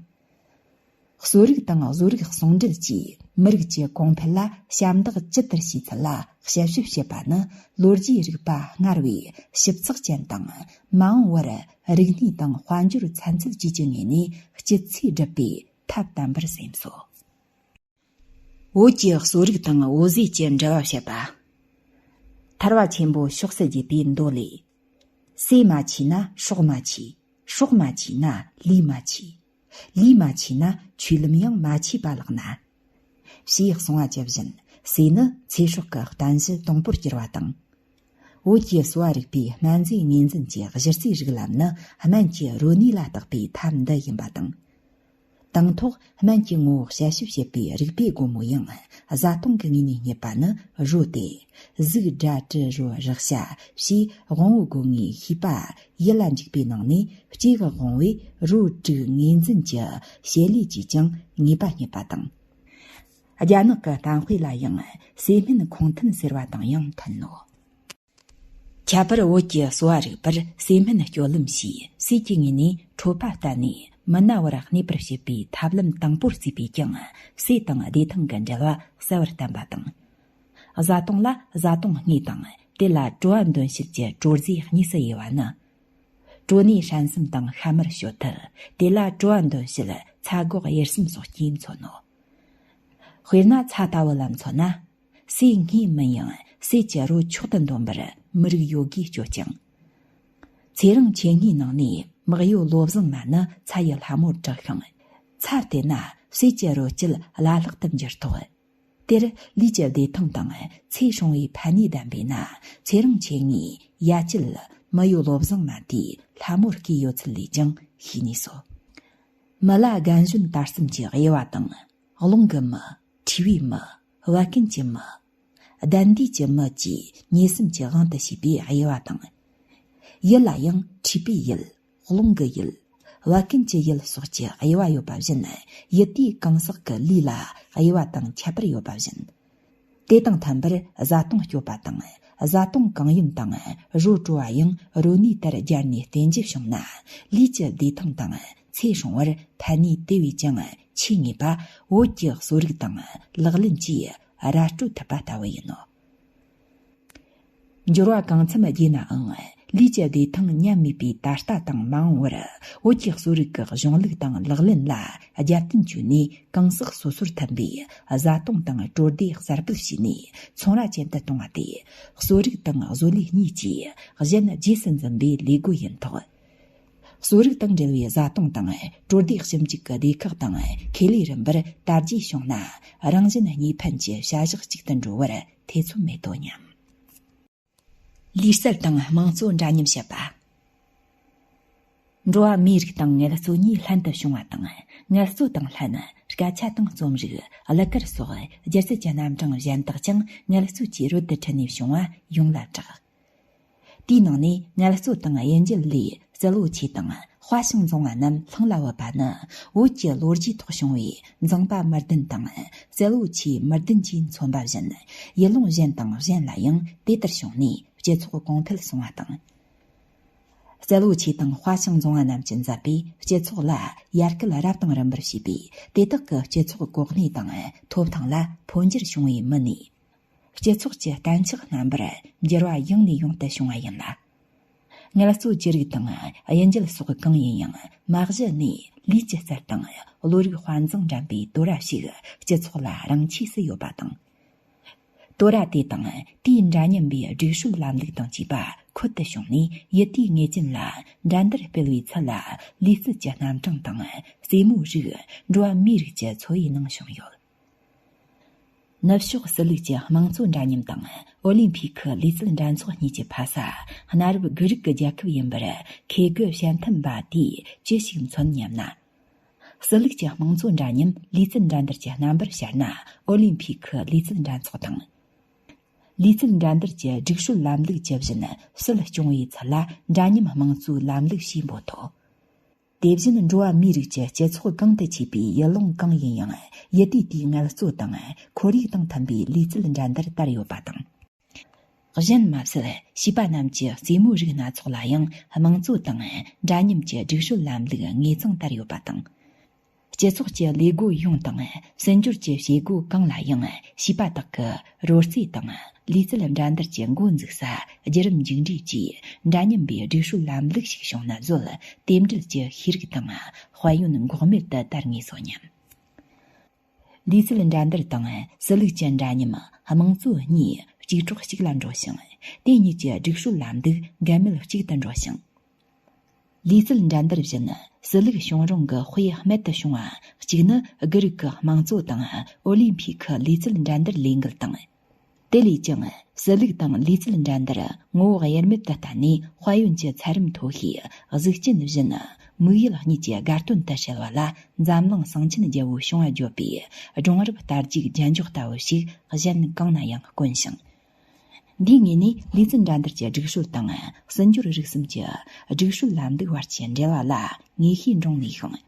གསོ་རིག་དང་བཟོ་རིག་ཟུང་འབྲེལ་གྱིས་མི་རིགས་ཀྱི་གོང་འཕེལ་ལ་ཞབས་འདེགས་ཇི་ལྟར་ཞུས་ཚུལ་ལ་དཔྱད་ཞིབ་བྱེད་པ་ནི། ལོ་རྒྱུས་རིག་པ་སྔར་བས་ཞིབ་ཚགས་ཅན་དང་། མ་འོངས་པར་རིག་གནས་དང་དཔལ་འབྱོར་ཚན་རྩལ་བཅས་ཀྱི་ངོས་ནས་སྤྱི་ཚོས་བསྒྲུབ་པའི་ཐབས་དམ་པར་སེམས་སོ། བོད་ཀྱི་གསོ་རིག་དང་བོད་ཟས་ཀྱི་འབྲེལ་བ་བཤད་པ། ཐར་བ་ཆེན་པོ་ཕྱོགས་སུ་བརྒྱུད་པའི་མདོ་ལས། ཟས་མ་མཆིས་ན་སྲོག་མ་མཆིས། སྲོག་མ་མཆིས་ན་ལུས་མ་མཆིས། ལུས་མ་མཆིས་ན་ཆོས་ལམ་ཡང་མ་མཆིས་པ་ལགས་ན། ཞེས་གསུངས་པ་ཇི་བཞིན། ཟས་ནི་ཚེ་སྲོག་གི་རྟེན་གཞི་དང་པོར་གྱུར་བ་དང་། བོད་ཀྱི་གསོ་བ་རིག་པའི་སྨན་རྫས་ངོས་འཛིན་གྱི་གཞི་རྩའི་རིགས་ལམ་ནི་སྨན་གྱི་རོ་ནུས་ལ་བརྟག་པའི་ཐབས་འདི་ཡིན་པ་དང་། དང་ཐོག་སྨན་གྱི་ངོ་བོ་དཔྱད་ཞིབ་བྱེད་པའི་རིག་པའི་སྒོ་མོ་ཡང་བཟའ་བཏུང་གི་ངོས་ནས་རྙེད་པ་ནི་རོ་སྟེ། གཟུགས་སྒྲ་དྲི་རོ་རེག་བྱ་ཞེས་དབང་པོའི་སྒོ་ནས་ཤེས་པ་ཡིད་ལ་འཇུག་པའི་ནང་ནས། ལྕེ་གི་དབང་པོས་རོ་དྲུག་ངོས་འཛིན་གྱི་བྱེད་ལས་ཀྱིས་ཀྱང་ངེས་པ་རྙེད་པ་དང་། རྒྱ་ནག་གི་གཏམ་དཔེ་ལ་ཡང་ཟས་སྨན་ཁོང་མཐུན་ཟེར་བ་དང་ཡང་མཐུན་ནོ། ཁྱད་པར་བོད་ཀྱི་གསོ་བ་རིག་པར་ཟས་སྨན་སྤྱོད་ལམ་ཞེས་ཟས་ཀྱི་ངོས་ནས་འཕྲོད་པ་བསྟན་ནས། མི་ན་བར་གནས་པར་བྱེད་པའི་ཐབས་ལམ་དང་པོར་བརྩིས་པས་ཀྱང་། ཟས་དང་བདེ་ཐང་གི་འབྲེལ་བ་གསལ་བར་བསྟན་པ་དང་། བཟའ་བཏུང་ལ་བཟའ་བཏུང་དངོས་དང་། དེ་ལ་བྲོ་བ་འདོན་བྱེད་ཀྱི་བྲོ་རྫས་གཉིས་སུ་དབྱེ་བ་ནི། བྲོ་ནུས་ཧྲན་གསུམ་དང་ཤ་མར་སྤྱོད་ཐལ། དེ་ལ་བྲོ་བ་འདོན་བྱེད་ཚྭ་སྒོག་གཡེར་སེམས་སོགས་ཀྱིས་མཚོན་ནོ། དཔེར་ན་ཚྭ་ལྟ་བུ་ལ་མཚོན་ན། ཟས་དངོས་མིན་ཡང་ཟས་ཀྱི་རོ་མཆོག་ཏུ་འདོན་པར་མི་རིགས་ཡོ་གིས་སྤྱོད་ཅིང་། ཚེ་རིང་ཆོས་དངོས་ནང་ནས་མག་ཡོ་བློ་བཟང་མ་ནི་ཚྭ་ཡི་ལྷ་མོར་གྲགས་ཤིང་། ཚྭ་བསྟེན་ན་ཟས་ཀྱི་རོ་བཅུད་བླ་ལྷག་ཏུ་འགྱུར་ཐོག། དེར་ལུས་ཀྱི་བདེ་ཐང་དང་ཚེ་སྲུང་བའི་ཕན་ནུས་ལྡན་པས་ན། ཚེ་རིང་ཆོས་དངོས་ཡ་བཅུད་མི་ཡོ་བློ་བཟང་མ་དེའི་ལྷ་མོར་བསྐོས་ཡོད་ཚུལ་ལས་ཀྱང་ཤེས་ནུས་སོ། མི་ལ་རྒན་གཞོན་དར་གསུམ་གྱི་དབྱེ་བ་དང་། རླུང་གི་མི། མཁྲིས་པའི་མི། བད་ཀན་གྱི་མི། ལྡན་འདས་ཀྱི་མི་བཅས་མཉེས་གསུམ་གྱི་དབང་དུ་བྱས་པའི་དབྱེ་བ་དང་། ཡུལ་ལ་ཡང་མཁྲིས་པའི་ཡུལ། རླུང་གི་ཡུལ། བད་ཀན་གྱི་ཡུལ་སོགས་ཀྱི་དབྱེ་བ་ཡོད་པ་བཞིན། ཡུལ་དེའི་གང་ཟག་གི་ལུས་ལ་དབྱེ་བ་དང་ཁྱད་པར་ཡོད་པ་བཞིན། དེ་དང་མཐུན་པར་བཟའ་བཏུང་སྤྱོད་པ་དང་། བཟའ་བཏུང་གང་ཡིན་དང་། རོ་བྲོ་བ་ཡང་རོ་ནུས་ལྟར་སྦྱར་ནས་བསྟེན་རྒྱུ་བྱུང་ན། ལུས་ཀྱི་བདེ་ཐང་དང་ཚེ་སྲུང་བར་ཕན་ནུས་དེ་བས་ཀྱང་ཆེས་ངེས་པ། བོད་ཀྱི་གསོ་རིག་དང་ལག་ལེན་གྱིས་ར་སྤྲོད་ཐུབ་པ་ལྟ་བུ་ཡིན་ནོ། འབྱོར་བ་གང་འཚམ་རྒྱས་ནའང་། ལུས་ཀྱི་བདེ་ཐང་ཉམས་མེད་པའི་ད་ལྟ་དང་མ་འོངས་པར། བོད་ཀྱི་གསོ་རིག་གི་གཞུང་ལུགས་དང་ལག་ལེན་ལ་རྒྱབ་རྟེན་བཅོལ་ནས། གང་ཟག་སོ་སོར་མཐུན་པའི་བཟའ་བཏུང་དང་བྲོ་སྡེ་གསར་སྤེལ་བྱས་ནས། ཚོང་ར་ཅན་དུ་གཏོང་བ་སྟེ། གསོ་རིག་དང་བཟོ་ལས་གཉིས་ཀྱིས་གཞན་རྗེས་སུ་འཛིན་པའི་ལས་སྒོ་ཡིན་ཐོག། གསོ་རིག་དང་འབྲེལ་བའི་བཟའ་བཏུང་དང་བྲོ་སྡེ་ཞིབ་འཇུག་གི་སྡེ་ཁག་དང་ཁེ་ལས་རིམ་པར་དར་རྒྱས་བྱུང་ན། རང་གཞན་གཉིས་ཕན་གྱི་བྱ་གཞག་ཅིག་ཏུ་འགྲོ་བར་ཐེ་ཚོམ་མེད་དོ་སྙམ། ལུས་རྩལ་དང་དམངས་གཙོ་འདྲ་མཉམ་བྱེད་པ། འགྲོ་བ་མིའི་རིགས་དང་ངལ་རྩོལ་གཉིས་ལྷན་དུ་བྱུང་བ་དང་། ངལ་རྩོལ་དང་ལྷན་སྐད་ཆ་དང་རྩོམ་རིག། གླུ་གར་སོགས་སྒྱུ་རྩལ་གྱི་རྣམ་གྲངས་གཞན་དག་ཀྱང་ངལ་རྩོལ་གྱི་རོལ་དུ་ཁྲིད་ནས་བྱུང་བ་ཡོངས་ལ་གྲགས། དེའི་ནང་ནས་ངལ་རྩོལ་དང་དབྱིན་ཇི་ལས་རྩེ་ལོ་ཆེ་དང་ཧྭ་ཞང་རྫོང་བ་རྣམས་ལྷང་ལ་བུད་པ་ནི། བོད་ཀྱི་ལོ་རྒྱུས་ཐོག་བྱུང་བའི་མཛངས་པ་མི་བདུན་དང་རྩེ་ལོ་ཆེ་མི་བདུན་གྱིས་མཚོན་པ་བཞིན། ཡུལ་ལུང་གཞན་དང་གཞན་ལ་ཡང་དེ་ལྟར་བྱུང་ནས་སྤྱི་ཚོགས་གོང་འཕེལ་སོང་བ་དང་། རྩེ་ལོ་ཆེ་དང་ཧྭ་ཞང་རྫོང་བ་རྣམས་ཀྱིས་མཛད་པའི་སྤྱི་ཚོགས་ལ་ཡར་སྐུལ་རབ་དང་རིམ་པར་བྱས་པས། དེ་དག་གི་སྤྱི་ཚོགས་གོ་གནས་དང་ཐོབ་ཐང་ལ་འཕོ་འགྱུར་བྱུང་བའི་མི་ནས། སྤྱི་ཚོགས་ཀྱི་གཏན་ཆགས་རྣམ་པར་འགྱུར་བ་ཡང་ནས་ཡང་དུ་བྱུང་བ་ཡིན་ལ། ངལ་རྩོལ་གྱི་རིགས་དང་དབྱིན་ཇི་སོགས་གང་ཡིན་ཡང་། མ་གཞི་ནས་ལུས་ཀྱི་རྩལ་དང་བློ་རིག་དཔའ་མཛངས་འགྲན་པའི་དོ་ར་ཞིག་སྤྱི་ཚོགས་ལ་རང་ཆས་སུ་ཡོད་པ་དང་། དོ་ར་དེ་དང་དེའི་འདྲ་མཉམ་པའི་སྒྲིག་སྲོལ་ལམ་ལུགས་དང་བཅས་པ་ཁུལ་དུ་བྱུང་ནས། ཡུལ་དེའི་ངེས་ཅན་ལ་འགྲན་བསྡུར་སྤེལ་བའི་ཚུལ་ལ། ལུས་རྩལ་གྱི་རྣམ་གྲངས་དང་རྩེད་མོའི་རིགས། འགྲོ་བ་མིའི་རིགས་ཀྱི་འཚོ་བའི་ནང་བྱུང་ཡོད། ནུབ་ཕྱོགས་སྲིད་ལུགས་ཀྱི་དམངས་གཙོ་འདྲ་མཉམ་དང་ཨོ་ལིམ་ཕི་ཁི་ལུས་རྩལ་འགྲན་ཚོགས་གཉིས་ཀྱི་ཕ་ས་གནའ་རབས་སྒུལ་རིགས་ཀྱི་རྒྱལ་ཁབ་ཡིན་པར་ཁེ་གི་བཤད་མཐུན་པ་དེས་ཅི་ཞིག་མཚོན་སྙམ་ན། གསོ་ལུགས་ཀྱི་དམངས་གཙོ་འདྲ་མཉམ་ལུས་རྩལ་འགྲན་བསྡུར་གྱི་རྣམ་པར་བཤད་ན། ཨོ་ལིམ་ཕི་ཁི་ལུས་རྩལ་འགྲན་ཚོགས་དང་། ལུས་རྩལ་འགྲན་བསྡུར་གྱི་སྒྲིག་སྲོལ་ལམ་ལུགས་ཇི་བཞིན་སྲིད་སྐྱོང་བའི་ཚུལ་ལ་འདྲ་མཉམ་དམངས་གཙོའི་ལམ་ལུགས་ཞེས་འབོད་དོ། དེ་བཞིན་འགྲོ་བ་མིའི་རིགས་ཀྱི་སྤྱི་ཚོགས་གང་དུ་མཆིས་པའི་ཡུལ་ལུང་གང་ཡིན་ཡང་། ཡུལ་དེའི་དེའི་ངལ་རྩོལ་དང་ཁོར་ཡུག་དང་མཐུན་པའི་ལུས་རྩལ་འགྲན་བསྡུར་དར་ཡོད་པ་དང་། གཞན་མ་ཟད། བྱིས་པ་རྣམས་ཀྱི་རྩེད་མོའི་རིགས་སྣ་ཚོགས་ལ་ཡང་དམངས་གཙོ་དང་འདྲ་མཉམ་གྱི་སྒྲིག་སྲོལ་ལམ་ལུགས་ངེས་གཙང་དར་ཡོད་པ་དང་། སྤྱི་ཚོགས་ཀྱི་ལས་སྒོ་ཡོངས་དང་ཕྱི་འབྱོར་གྱི་བྱེད་སྒོ་གང་ལ་ཡང་བྱིས་པ་དག་གི་རོལ་རྩེད་དང་ལུས་རྩལ་འགྲན་བསྡུར་གྱི་འགོ་འཛུགས་ས་བརྒྱུད་རིམ་མཇུག་འབྲས་བཅས་འདྲ་མཉམ་པའི་སྒྲིག་སྲོལ་ལམ་ལུགས་ཤིག་བྱུང་ན་གཟོད། རྟེན་འབྲེལ་གྱི་ཤེས་རིག་དང་དཔལ་ཡོན་འགོག་མེད་དུ་དར་ངེས་སོ་སྙམ། ལུས་རྩལ་འགྲན་བསྡུར་དང་སྲིད་ལུགས་ཀྱི་འདྲ་མཉམ་དམངས་གཙོ་གཉིས་གཅིག་གྲོགས་གཅིག་ལ་འགྲོ་ཞིང་། དེ་གཉིས་ཀྱི་སྒྲིག་སྲོལ་ལམ་ལུགས་འགལ་མེད་གཅིག་ཏུ་འགྲོ་ཞིང་། ལུས་རྩལ་འགྲན་བསྡུར་བཞིན་སྲིད་ལུགས་བྱུང་རུང་གི་དཔེ་རྨད་དུ་བྱུང་བ་གཅིག་ནི། གྷི་རིག་གི་དམངས་གཙོ་དང་ཨོ་ལིམ་ཕིག་གི་ལུས་རྩལ་འགྲན་བསྡུར་ལས་འགུལ་དང་། དེ་ལས་ཀྱང་སྲིད་ལུགས་དང་ལུས་རྩལ་འགྲན་བསྡུར་ངོ་བོ་དབྱེར་མེད་དུ་བསྟན་ནས། དཔལ་ཡོན་གྱི་ཚད་རིམ་མཐོ་ཤོས་གཟུགས་ཅན་བཞིན་དམིགས་ཡུལ་གཉིས་ཀྱི་དགའ་སྟོན་དུ་བྱེད་པ་ལ་འཛམ་གླིང་གསང་ཆེན་རྒྱལ་པོའི་བྱུང་བ་བརྗོད་པའི་སྒྲུང་རབས་དར་རྒྱས་རྒྱན་འཇོག་ལྟ་བུ་ཞིག་གཞན་གང་ན་ཡང་དཀོན་ཞིང་། འདིའི་ངོས་ནས་ལུས་རྩལ་འགྲན་བསྡུར་གྱི་སྒྲིག་སྲོལ་དང་ཕྱི་འབྱོར་རིག་གསུམ་གྱི་སྒྲིག་སྲོལ་ལམ་ལུགས་བར་གྱི་འབྲེལ་བ་ལ་ངེས་ཤེས་འདྲོངས་ནུས་ཤིང་།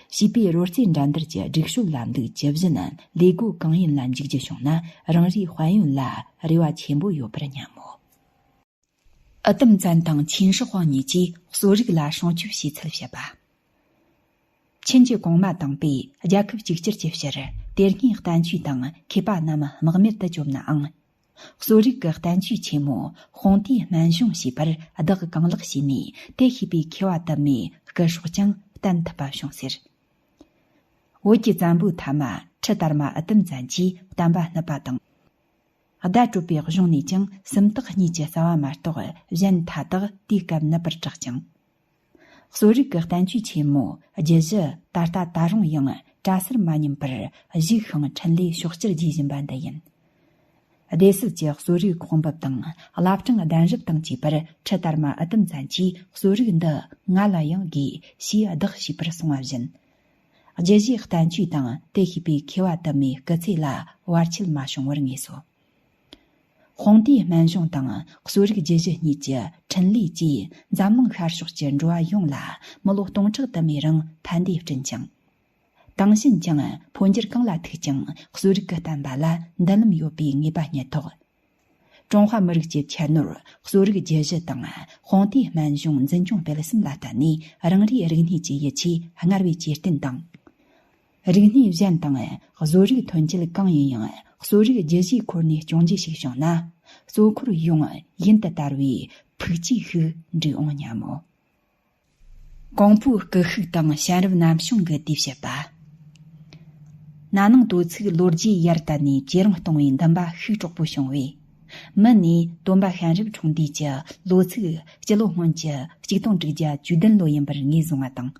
བྱིས་པའི་རོལ་རྩེད་འགྲན་བསྡུར་གྱི་སྒྲིག་སྲོལ་ལམ་ལུགས་ཇི་བཞིན་ལས་སྒོ་གང་ཡིན་ལ་འཇུག་རྒྱུ་བྱུང་ན། རང་རེའི་དཔལ་ཡོན་ལ་རེ་བ་ཆེན་པོ་ཡོད་པར་སྙམ་མོ། ཨི་ཏམ་ཙན་དང་ཆིན་ཧྲི་ཧོང་གཉིས་ཀྱིས་གསོ་རིག་ལ་སྲུང་སྐྱོབ་བྱས་ཚུལ་བཤད་པ། ཆིན་གྱི་གོང་མ་དང་པོས་རྒྱལ་ཁབ་གཅིག་གྱུར་གྱི་ཕྱིར། དེ་སྔའི་བསྟན་བཅོས་དང་མཁས་པ་རྣམས་རྨེག་མེད་དུ་བཅོམ་ནའང་། གསོ་རིག་གི་བསྟན་བཅོས་ཆེན་མོ་ཧོང་ཏིའི་སྨན་གཞུང་ཞེས་པར་བདག་གང་ལེགས་བྱས་ནས། དེ་ཤེས་པའི་མཁས་པ་དུ་མའི་སྐུ་སྲོག་ཀྱང་བརྟན་ཐུབ་པ་བྱུང་ཟེར། བོད་ཀྱི་བཙན་པོའི་མཐའ་མ་ཁྲི་དར་མ་ཨི་ཏམ་ཙན་གྱིས་བསྟན་པ་བསྣུབས་པ་དང་། བརྡ་སྤྲོད་པའི་གཞུང་ནས་ཀྱང་སུམ་རྟགས་གཉིས་ཀྱི་རྩ་བ་མ་གཏོགས་གཞན་མཐའ་དག་དུས་སྐབས་ནུབ་པར་གྲགས་ཀྱང་། གསོ་རིག་གི་བསྟན་བཅོས་ཆེན་མོ་རྒྱུད་བཞི་ད་ལྟ་ད་རུང་ཡང་གྲྭ་སར་མ་ཉམས་པར་བཞུགས་ཤིང་འཕྲིན་ལས་ཕྱོགས་བཅུར་རྒྱས་བཞིན་པ་འདི་ཡིན། སྡེ་སྲིད་ཀྱི་གསོ་རིག་ཁོག་འབུབས་དང་བླ་བྲང་གདན་རབས་དང་བཅས་པར་ཁྲི་དར་མ་ཨི་ཏམ་ཙན་གྱིས་གསོ་རིག་འདི་ང་ལ་ཡང་དགོས་ཞེས་བདག་ཞུས་པར་གསུངས་པ་བཞིན། རྒྱུད་བཞིའི་བསྟན་བཅོས་དང་དེ་ཤེས་པའི་མཁས་པ་དུ་མའི་སྐུ་ཚེ་ལ་བར་ཆད་མ་བྱུང་བར་ངེས་སོ། ཧོང་ཏིའི་སྨན་གཞུང་དང་གསོ་རིག་རྒྱུད་བཞི་གཉིས་ཀྱི་འཕྲིན་ལས་ཀྱིས་འཛམ་གླིང་ཤར་ཕྱོགས་ཀྱི་འགྲོ་བ་ཡོངས་ལ་མི་ལོ་སྟོང་ཕྲག་དུ་མའི་རིང་ཕན་བདེ་བསྐྲུན་ཅིང་། དེང་ཕྱིན་ཀྱང་འཕོ་འགྱུར་གང་ལ་ཐུག་ཀྱང་གསོ་རིག་གི་བསྟན་པ་ལ་མདུན་ལམ་ཡོད་པའི་ངེས་པ་རྙེད་ཐོག། ཀྲུང་ཧྭ་མི་རིགས་ཀྱི་ཁྱད་ནོར་གསོ་རིག་རྒྱུད་བཞི་དང་ཧོང་ཏིའི་སྨན་གཞུང་འཛིན་སྐྱོང་སྤེལ་གསུམ་ལ་བརྟེན་ནས། རང་རེའི་རིག་གནས་ཀྱི་ཡིད་ཆེས་སྔར་བས་ཇེ་བརྟན་དང་། རིག་གནས་གཞན་དང་བཟོ་རིག་ཐོན་སྐྱེད་གང་ཡིན་ཡང་གསོ་རིག་རྒྱུད་བཞིའི་འཁོར་ནས་སྐྱོང་རྒྱུ་ཞིག་བྱུང་ན། གཙོ་འཁོར་ཡོངས་ཡུན་དུ་དར་བའི་ཕུགས་ཀྱི་ཤུགས་འགྲིག་འོང་སྙམ་མོ། ཀོང་པོའི་སྐུ་ཤུགས་དང་གཤེན་རབ་རྣམ་བྱུང་གི་དུས་བཤད་པ། ན་ནིང་དོ་ཚིགས་ལོ་རྒྱུས་ཡར་དར་ནས་ཇེ་རིང་གཏོང་བའི་འདུན་པ་ཤུགས་དྲག་པོ་བྱུང་བས། མི་ནས་སྟོན་པ་གཤེན་རབ་འཁྲུངས་དུས་ཀྱི་ལོ་ཚིགས་སྤྱི་ལོ་སྔོན་གྱི་ཆིག་སྟོང་དྲུག་བརྒྱ་བཅུ་བདུན་ལོ་ཡིན་པར་ངོས་བཟུང་བ་དང་།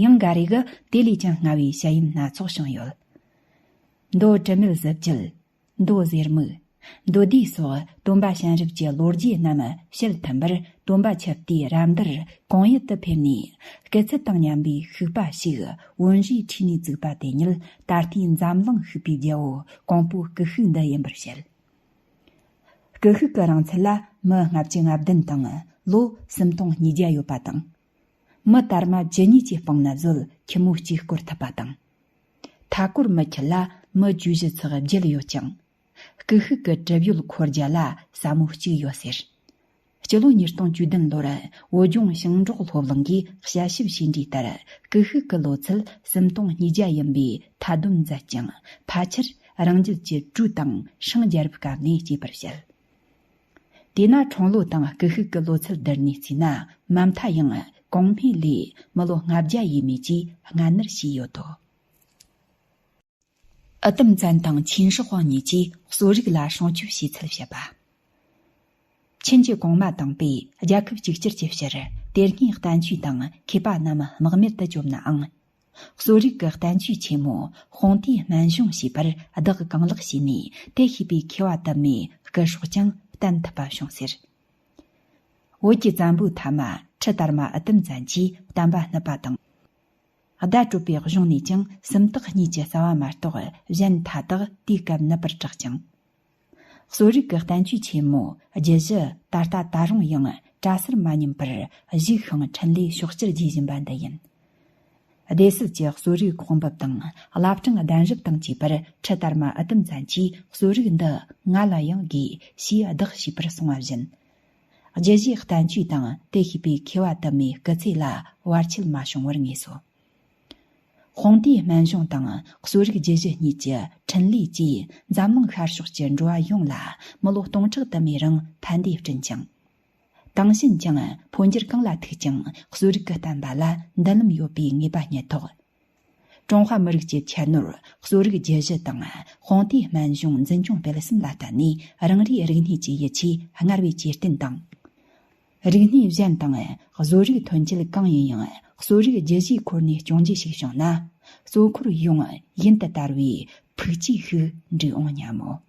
ཡང་འགའ་རེ་གིས་དེ་ལས་ཀྱང་སྔ་བའི་དཔྱད་ཡིག་སྣ་ཚོགས་བྱུང་ཡོད། མདོ་དྲི་མེད་གཟི་བརྗིད། མདོ་ཟེར་མིག་མདོ་སྡེ་སོགས་སྟོན་པ་གཤེན་རབ་ཀྱི་ལོ་རྒྱུས་རྣམས་བཤད་ཐུབ་པར། སྟོན་པ་ཁྱབ་སྤེལ་རབ་འདིར་གོང་ཡུལ་དུ་ཕེབས་ནས། སྐུ་ཚད་དང་མཉམ་པའི་ཤུག་པ་ཞིག་བོན་གཞིས་ཁྲིད་ནས་བཙུགས་པ་དེ་ཉིད་ད་ལྟའི་འཛམ་གླིང་ཤུག་པའི་རྒྱལ་པོ་ཀོང་པོའི་སྐུ་ཤུག་འདི་ཡིན་པར་བཤད། སྐུ་ཤུག་གི་རིང་ཚད་ལ་མི་ལྔ་བཅུ་ང་བདུན་དང་ལོ་སུམ་སྟོང་ཉིས་བརྒྱ་ཡོད་པ་དང་། མི་དར་མ་བཅུ་གཉིས་ཀྱིས་སྤངས་ན་གཟོད་ཁྱི་མོ་གཅིག་བསྐོར་ཐུབ་པ་དང་། མཐའ་སྐོར་མི་ཁྱུ་ལ་མི་བཅུ་བཞི་ཚེགས་བརྒྱད་ཡོད་ཅིང་། སྐུ་ཤུག་གི་གྲུབ་ཡུལ་འཁོར་རྒྱ་ལ་ཟབ་མོ་གཅིག་ཡོད་ཟེར། སྤྱི་ལོ་ཉིས་སྟོང་བཅུ་བདུན་ལོར་བོད་ལྗོངས་ཞིང་འབྲོག་སློབ་གླིང་གིས་དཔྱད་ཞིབ་བྱས་འབྲས་ལྟར། སྐུ་ཤུག་གི་ལོ་ཚད་སུམ་སྟོང་ཉིས་བརྒྱ་ཡིན་པའི་ཐ་སྡོམ་མཛད་ཅིང་། ཕལ་ཆེར་རང་རྒྱལ་གྱི་གྲུ་དང་སྲང་རྒྱལ་རབས་སྐབས་ནས་སྐྱེས་པར་བཤད། དེས་ན་ཁྲུང་ལོ་དང་སྐུ་ཤུག་གི་ལོ་ཚད་བསྡུར་ནས་བརྩིས་ན། མ་མཐའ་ཡང་གོང་སྨོས་ལས་མི་ལོ་ལྔ་བརྒྱ་ཡས་མས་ཀྱིས་སྔ་ནར་བྱས་ཡོད་དོ། ཨི་ཏམ་ཙན་དང་ཆིན་ཧྲི་ཧོང་གཉིས་ཀྱིས་གསོ་རིག་ལ་སྲུང་སྐྱོབ་བྱས་ཚུལ་བཤད་པ། ཆིན་གྱི་གོང་མ་དང་པོས་རྒྱལ་ཁབ་གཅིག་གྱུར་གྱི་ཕྱིར། དེ་སྔའི་བསྟན་བཅོས་དང་མཁས་པ་རྣམས་རྨེག་མེད་དུ་བཅོམ་ནའང་། གསོ་རིག་གི་བསྟན་བཅོས་ཆེན་མོ་ཧོང་ཏིའི་སྨན་གཞུང་ཞེས་པར་བདག་གང་ལེགས་བྱས་ནས། དེ་ཤེས་པའི་མཁས་པ་དུ་མའི་སྐུ་སྲོག་ཀྱང་བརྟན་ཐུབ་པ་བྱུང་ཟེར། བོད་ཀྱི་བཙན་པོའི་མཐའ་མ་ཁྲི་དར་མ་ཨི་ཏམ་ཙན་གྱིས་བསྟན་པ་བསྣུབས་པ་དང་། བརྡ་སྤྲོད་པའི་གཞུང་ནས་ཀྱང་སུམ་རྟགས་གཉིས་ཀྱི་རྩ་བ་མ་གཏོགས་གཞན་མཐའ་དག་དུས་སྐབས་ནུབ་པར་གྲགས་ཀྱང་། གསོ་རིག་གི་བསྟན་བཅོས་ཆེན་མོ་རྒྱུད་བཞི་ད་ལྟ་ད་རུང་ཡང་གྲྭ་སར་མ་ཉམས་པར་བཞུགས་ཤིང་འཕྲིན་ལས་ཕྱོགས་བསྐྱུར་བགྱིད་བཞིན་པ་འདི་ཡིན། སྡེ་སྲིད་ཀྱི་གསོ་རིག་ཁོག་འབུབས་དང་བླ་བྲང་གདན་རབས་དང་བཅས་པར་ཁྲི་དར་མ་ཨི་ཏམ་བཙན་གྱིས་གསོ་རིག་འདི་ང་ལ་ཡང་དགོས་ཞེས་བདག་ཞུས་པར་གསུངས་པ་བཞིན། རྒྱུད་བཞིའི་བསྟན་བཅོས་དང་དེ་ཤེས་པའི་མཁས་པ་དུ་མའི་སྐུ་ཚེ་ལ་བར་ཆད་མ་བྱུང་བར་ངེས་སོ། དཔུང་སྡེའི་སྨན་གཞུང་དང་གསོ་རིག་རྒྱུད་བཞི་གཉིས་ཀྱི་འཕྲིན་ལས་ཀྱིས་འཛམ་གླིང་ཤར་ཕྱོགས་ཀྱི་འགྲོ་བ་ཡོངས་ལ་མི་ལོ་སྟོང་ཕྲག་དུ་མའི་རིང་ཕན་བདེ་བསྐྲུན་ཅིང་། དེང་ཕྱིན་ཀྱང་འཕོ་འགྱུར་གང་ལ་ཐུག་ཀྱང་གསོ་རིག་གི་བསྟན་པ་ལ་མདུན་ལམ་ཡོད་པའི་ངེས་པ་རྙེད་ཐོག་ཀྲུང་ཧྭ་མི་རིགས་ཀྱི་ཁྱད་ནོར་གསོ་རིག་རྒྱུད་བཞི་དང་དཔུང་སྡེའི་སྨན་གཞུང་འཛིན་སྐྱོང་སྤེལ་གསུམ་ལ་བརྟེན་ནས་རང་རེའི་རིག་གནས་ཀྱི་ཡིད་ཆེས་སྔར་བས་ཇེ་བརྟན་དང་། རིག་གནས་གཞན་དང་བཟོ་རིག་ཐོན་སྐྱེད་གང་ཡིན་ཡང་གསོ་རིག་རྒྱུད་བཞིའི་ཁོར་ནས་སྐྱོང་རྒྱུ་ཞིག་བྱུང་ན། གཙོ་འཁོར་ཡོངས་ཡུན་དུ་དར་བའི་ཕུགས་སྐྱེས་ཤིག་འགྲིག་འོང་སྙམ་མོ།